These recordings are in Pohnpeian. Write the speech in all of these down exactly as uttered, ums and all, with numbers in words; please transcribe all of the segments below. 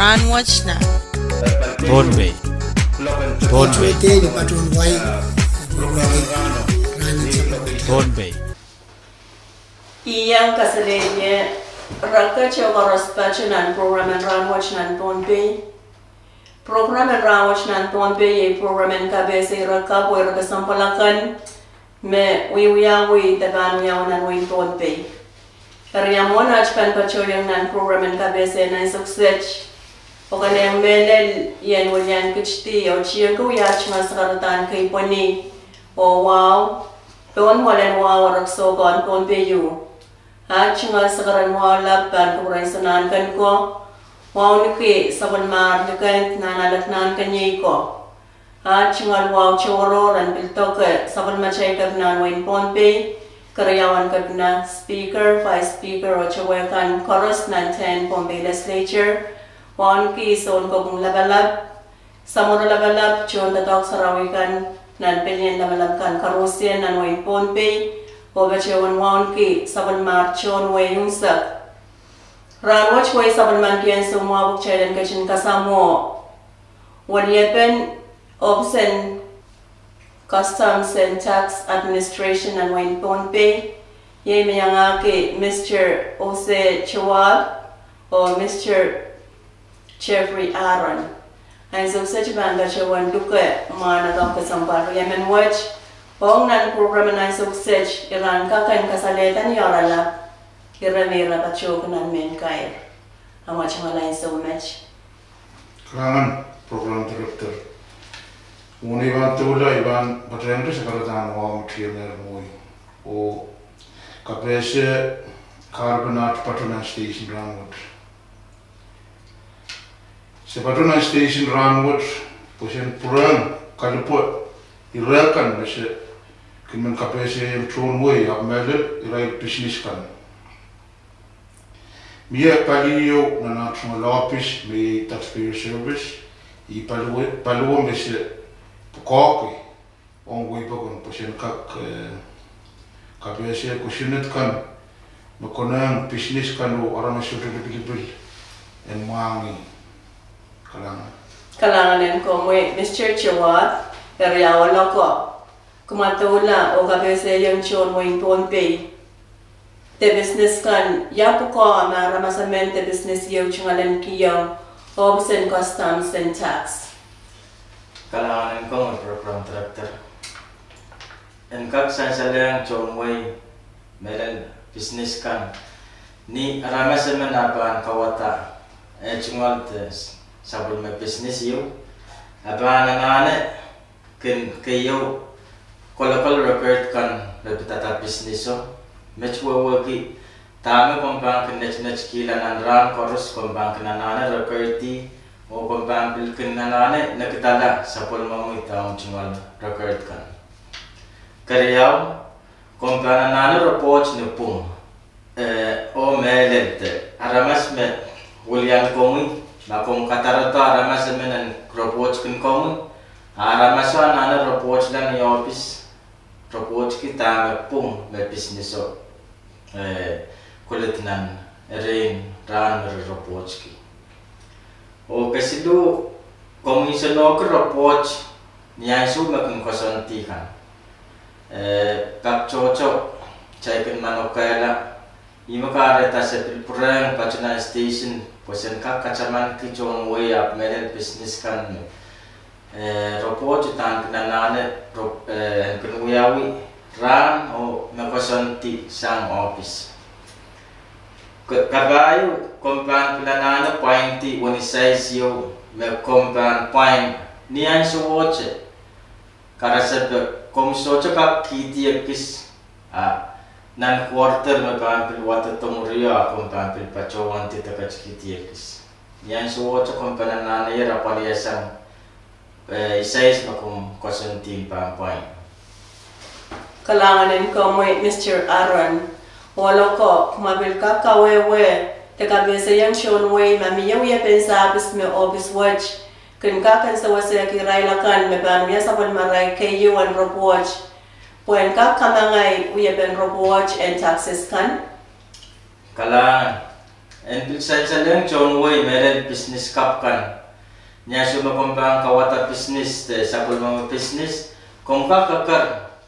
Rahnwet nan Pohnpei. Pohnpei. Pohnpei. Iang kaselehlie rehn kitail koaros patohwan nan program en Rahnwet nan Pohnpei. Program en Rahnwet nan Pohnpei iei program en kapehse ire kapw oh ire kesempwal akan me wiewiawi de pahn wiawi nan wehin Pohnpei. Eri ia mwomwen aht pahn patohiong nan program en kapehse en ansou kiset, oh kanehiong mehlel ien wilian kitidi oh tiengki wia aht tungoal sakaradahn kei pweni oh wahu, pohn mwoalen wahu ire kiset kan Pohnpei ieu. Aht tungoal sakaradahn wahu lap pahn kupwuren Sounkomouro, wauneki sapwellimar likend nan alek nan keniei ko. Aht tungoal wahu tohrohr en pil doke sapwellimatail kepina en wehin Pohnpei, keriaun kepina, speaker, vice speaker, oh towe kan koaros nan tehn Pohnpei Legislature, wauneki Sounkopwung Lapalap, samworo lapalap, tohndoadoahk sarawi kan nan pelien lapalap kan koarosie nan wehin Pohnpei, oh patohwan wauneki sapwellimar tohn wehi unsek. Rahnwet wehi sapwellimanki ansou mwahu pwe kitail en ketin kasamwo weliepen ohpis en Customs and Tax Administration nan wehin Pohnpei, iei me iangahki Mister Ose Chewab oh Mister Jeffrey Aaron. Ansou kiset I pahn patohwan luke mwahnakapw kesempwal riemen wet, ong nan program en ansou kiset ira en kak en kasalehda ni oaralap, ire me ira patohki nan mehn kair. Amwa tungoal ansou met. Kalahngan, program director. Mwohn I pahn doula, I pahn patehngete sakaradahn wahu me tiengehr mwohi oh kapehse kahrepen aht patohwan nan station rahnwet. Se patohwan nan station rahnwet pwe sen pwurehng kalipwe ire kan me se kin men kapehsehiong tohn wehi, ahpw mehlel irail pisines kan. Mie pali ieu nan aht tungoal ohpis me iei Taxpayer Service, ih paliwe, paliwe me se pwukoahki ong wehi pokon pwe sen kak, eh, kapehse kosonned kan me konehng pisines kan oh aramas sohte lipilipil en mwahngih. Kalahngan. Kalahngan en komwi, Mister Chewab. Eri ia ohl oko, kumwa doula oh kapehsehiong tohn wehin Pohnpei de pisines kan, ia pwukoa me aramas emen de pisines ieu tungoal en kihong ohpis en Customs and Tax. Kalahngan en komwi, program director. En kak sansalehng tohn wehi mehlel pisines kan, ni aramas emen ah pahn kawada eh tungoal de sapwellime pisines ieu, ah pahn anahne kin keieu kolokol record kan me pidada pisineso, met wehwehki dahme komw pahn kin netinetikihla nan rahn koaros, komw pahn kin anahne record-i, oh komw pahn pil kin anahne nekidala sapwellimomwi de omw tungoal record kan. Keriau, komw pahn anahne report ni pwung, eh, oh mehlel de aramas me wilian komwi, ma komw kadarodo aramas emen en report kin komwi, a aramaso anahne reportla ni ohpis, reportki dahme pwung me pisineso eh, koledi nan erein rahn me re reportki. Oh kesiluh, komw nsenohki report ni ansou me kin koasoandi kan. Eh, kak tohto, kitail kin manokehla, ih me kahrehda se pil pwurehng patohwan nan station pwe sen kak katamanki tohn wehi ahpw mehlel pisines kan me eh, report uhdahn kin anahne, eh, en kin wiawi rahn oh me koasoandi sang ohpis. Kapahieu, komw pahn pil anahne pwaindi wenihmw size ieu me komw pahn pwain ni ansowohte. Karasepe, komw sohte kak kihdi ekis, a nan quarter me pahn pil wadodo mwurio a komw pahn pil patohwandi de ketikihdi ekis. Ni ansowohte komw pahn anahne rapwaliasang eh, size me komw koasoandi pahn pwain. Kalahngan en komwi, Mister Aaron. Ohl oko, kumwa pil kak kawehwe de kapehsehiong tohn wehi ma mie wiepen sahpis me ohpis wet kin kak en sewesehki irail akan me pahn wia sapwellimarail keieu en report pwehn kak kamangai wiepen report en taxes kan. Kalahngan. En pil sansalehng tohn wehi mehlel pisnes kapw kan. Ni ansou me komw pahn kauwada pisnes de sapwellime pisnes, komw kak eker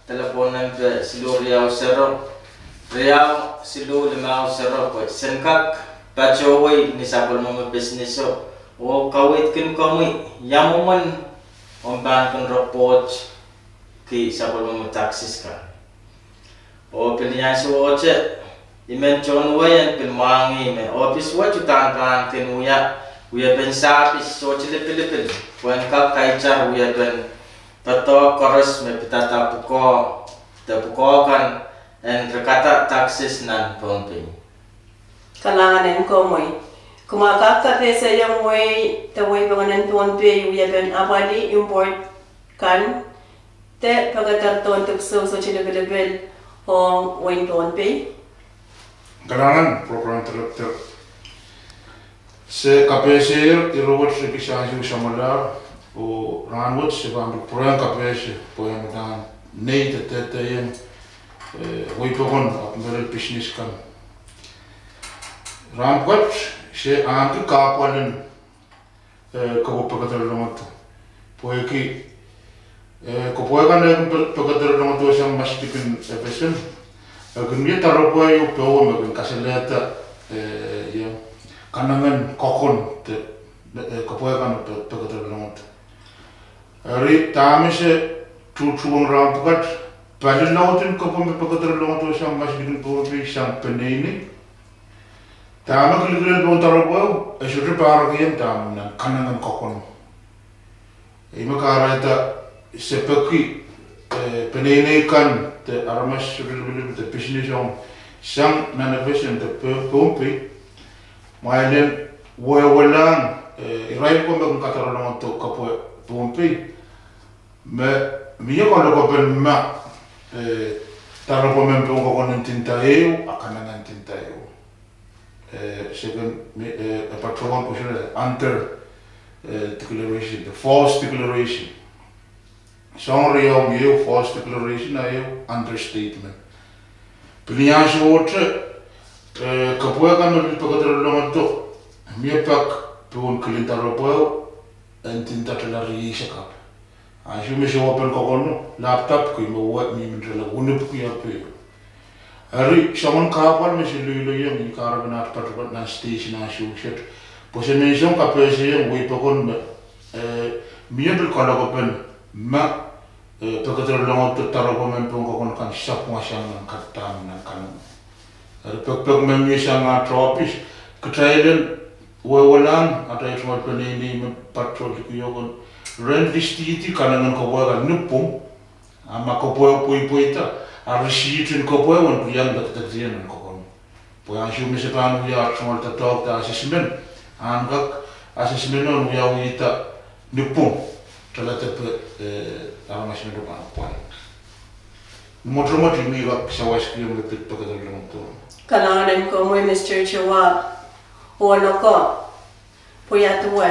delepwohn nempe siluh riau sero, riau siluh limau sero pwe sen kak patohwei ni sapwellime pisneso oh kaweidki komwi ia mwomwen omw pahn kin report ki sapwellime taxes kan. Oh pil ni ansou ohte, I men tohn wehi en pil mwahngih me ohpis wet uhdahn pahn kin wia wiepen sahpis sohte lipilipil pwehn kak kaitar wiepen doadoahk koaros me pidada pwukoa de pwukoa kan en rekada taxes nan Pohnpei. Kalahngan en komwi. Kumwa kak kapehsehiong wehi de wehi pokon en Pohnpei wiepen apwalih import kan de pekederdohn dipwisou sohte lipilipil ong wehin Pohnpei? Kalahngan, Program Director. Se kapehsehier ire wet rikisang ieu samwalahr, oh rahnwet se pahn pil pwurehng kapehse pwe e uhdahn nei de dehdehiong wehi pokon ahpw mehlel pisnes kan. Rahn pwukat se ahneki kahpwal en, eh, kopwe pekedo longodo. Pwehki, eh, kopwe kan e kin pe-, pekedo longodo sang masdikin FSM, e kin mie doaropwe ieu powe me kin kasalehda, eh, ia, kanengen kokon de, eh, kopwe kan pe-, pekedo longodo. Eri dahme se tuhtuhwong rahn pwukat, pali laud en kopwe me pekedo longodo sang masdikin Pohnpei sang peneinei. Dahme kilkilel pohn doaropwe, e sohte pahrekiong dahme nan kanengen kokon. Ih me kahrehda se peki, eh, peneinei kan de aramas sohte lipilipil de pisnes ong sang nan FSM de Pohnpei, ma elen wehwelahng, eh, irail ko me kin kadoaropwe longodo kopwe Pohnpei, me mie kalokopen ma, eh, doaropwe men pohn kokon en ndinda ehu a kanengen ndinda ehu. Eh, se kin, eh, patohwan kosonned under, eh, declaration, the false declaration. Soahng riau me ehu false declaration a ehu understatement. Pil ni ansou ohte, eh, kopwe kan me pil pekedo longodo, mie pak pohn kilin doaropwe en ndinda tala rieisek ahpw ansou me se open kokono, laptop ki me wet mie mendrela wunipwiki ape. Eri soangen kahpwal me se loiloiong ni kahrepen at patopat nan station ansou kiset, pwe se men song kapehsehiong wehi pokon me, eh, mie pil kalokopen ma, eh, pekedo longodo doaropwe men pohn kokon kan sapwung sang nan kadam nan kan. Eri pekpek me mie sang at ohpis, kitail en wehwelahng atail tungoal peneinei me patrol likiokon, ren listihdi kanengen kopwe kan ni pwung, a ma kopwe pweipweida, a risitin kopwe en pil iang lekdekdiong nan kokon. Pwe ansou me se pahn wia at tungoal doadoahk de assessment, ahn kak assessment en wiawihda ni pwung, tala depe, eh, aramas men pahn pwal. Mwotomwot ih me I kak sawaskiong me pil pekedo longodo. Kalahngan en komwi, Mister Chewab, oh loko, pwe ia duwe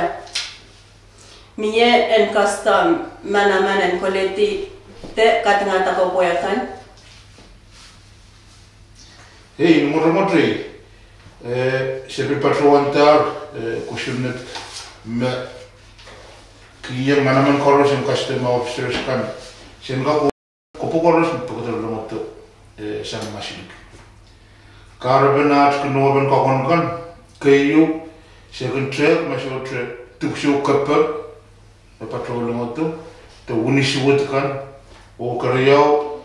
mie en custom manaman en koledi de kadingada kopwe kan? Ei, mwotomwot ei, eh, se pil patohwandahr, eh, kosonned me kihong manaman koaros en custom officers kan, sen kak kopwe koaros me pekedo longodo, eh, sang maslik. Kahrepen at kin open kokon kan, keieu, se kin tehk ma sohte dipwisou keper me patrol longodo, de wini suwed kan, oh keriau,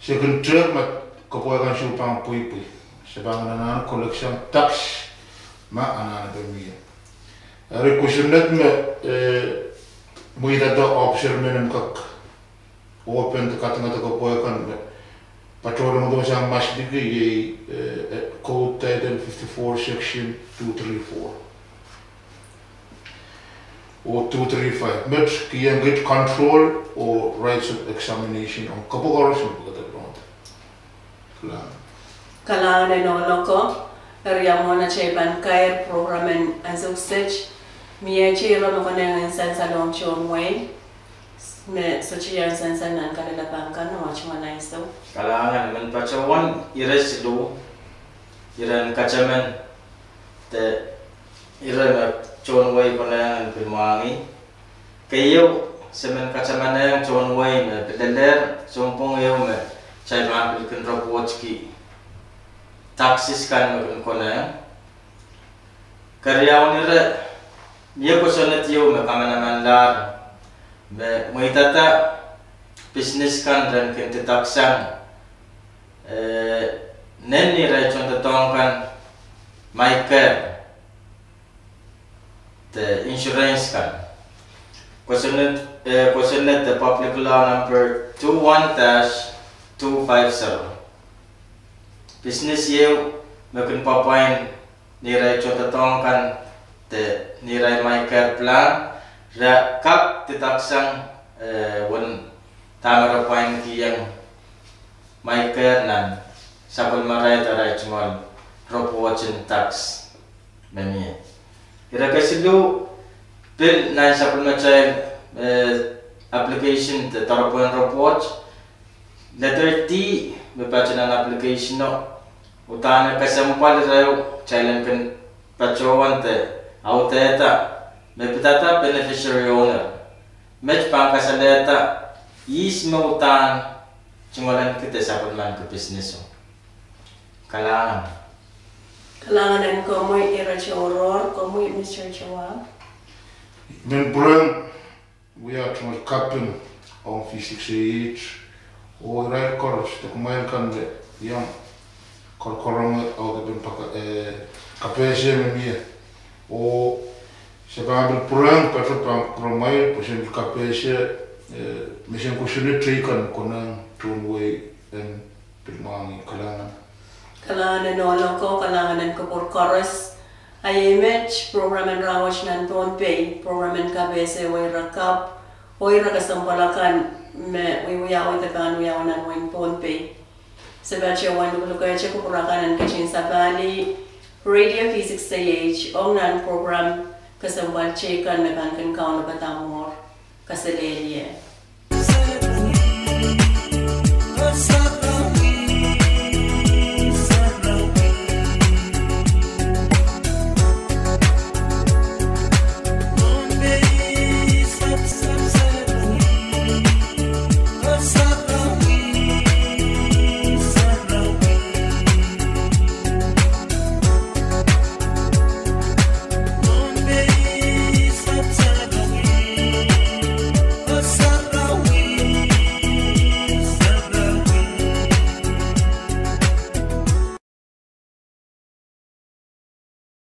se kin tehk ma kopwe kan soh pahn pweipwei, se pahn anahne collect sang tax ma anahnepe mie. Eri kosonned me, eh, mweidada officer men en kak open de kadingada kopwe kan me patrol longodo sang maslik iei, eh, eh, Code Title fifty-four, Section two three four oh two three five, met kihong kiht control oh rights of examination ong kopwe koaros me pekedo longodo. Kalahngan en ohloko. Eri ia mwomwen atail pahn kair program en ansou kiset, mie ire me konehng en sansalohng tohn wehi me sohte iang sansal nan kalelapak kan, oh tungoal ansou? Kalahngan, men patohwan ire siluh, iren kataman De ire me tohn wehi konehng en pil mwahngih. Keieu, se men katamanehng tohn wehi me pil lelehr sounpwong ehu me kitail pahn pil kin repwohtki taxes kan me kin konehng. Keriaun ire, mie kosonned ieu me kamanamanlahr me mweidada pisines kan ren kin deduct sang, eh, nen irail tohndoadoahk kan, MICARE de insurance kan. Kosonned, eh, kosonned de Public Law number two one dash two five zero. Pisines ieu me kin pwapwain ni irail tohndoadoahk kan de ni irail MICARE plan, re kak deduct sang, eh, uwen dahme re pwainkihong MICARE nan sapwellimarail de arail tungoal repwohtin tax me mie. Ire kesiluh, pil nan sapwellimatail, eh, application de doaropwehn repwoht, letter D me patoh nan application o, uhdahn kesempwal ire kitail en kin patohwan de audehda me pidada beneficiary owner met pahn kasalehda ihs me uhdahn tungoalenki de sapwellimanki pisines o. Kalahngan. Kalahngan en komwi iretikitik tohrohr, komwi Mister Chewab. I men pwurehng wia tungoal kaping ong V six A H oh irail koaros de kumwail kan me iang korokoronge audepen paka, eh, kapehse me mie. Oh se pahn pil pwurehng patohwan pwurehng mwail pwe se pil kapehse, eh, me se kosonned teikan konehng tohn wehi en pil mwahngih. Kalahngan. Kalahngan en ohl oko, kalahngan en kupwur koaros. A iei met program en rahnwet nan Pohnpei, program en kapehse wehi reh kapw oh ire kesempwal akan me wiewiawi de pahn wiawi nan wehin Pohnpei. Se patohwan luhluhkehte kupwur akan en ketin sapahl Radio V six A H ong nan program kesempwal teikan me pahn kin kaunopada mour. Kaselehlie.